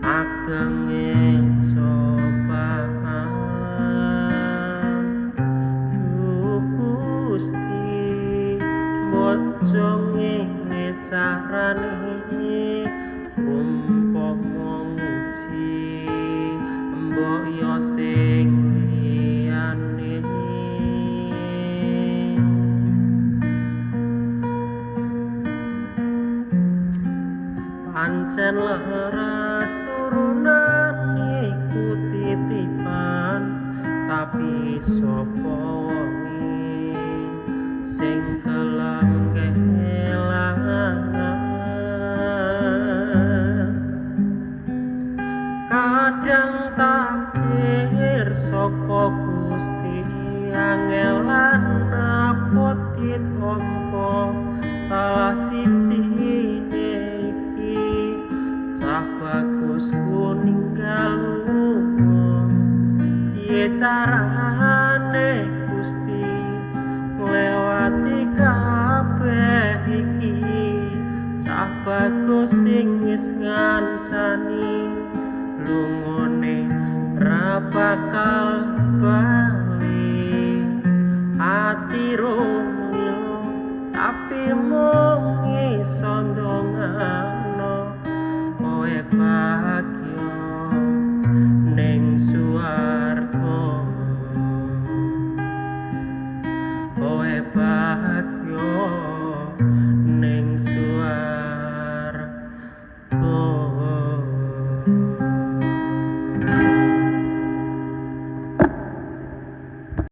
Agenge cobaan. Duh Gusti, bojo ngene carane, umpama nguji mbok yo sing liyane. Pancen leres turunan iku titipan, tapi sapa wonge sing gelem kelangan. Kadang takdir saka Gusti angelan abot ditampa, salah siji iki cah bagus ninggal lunga. Piye carane Gusti nglewati kabeh iki, cah bagus sing wis ngancani lungone ra bakal bali. Ati rong tapi mung iso ndongakno kowe bagya ning.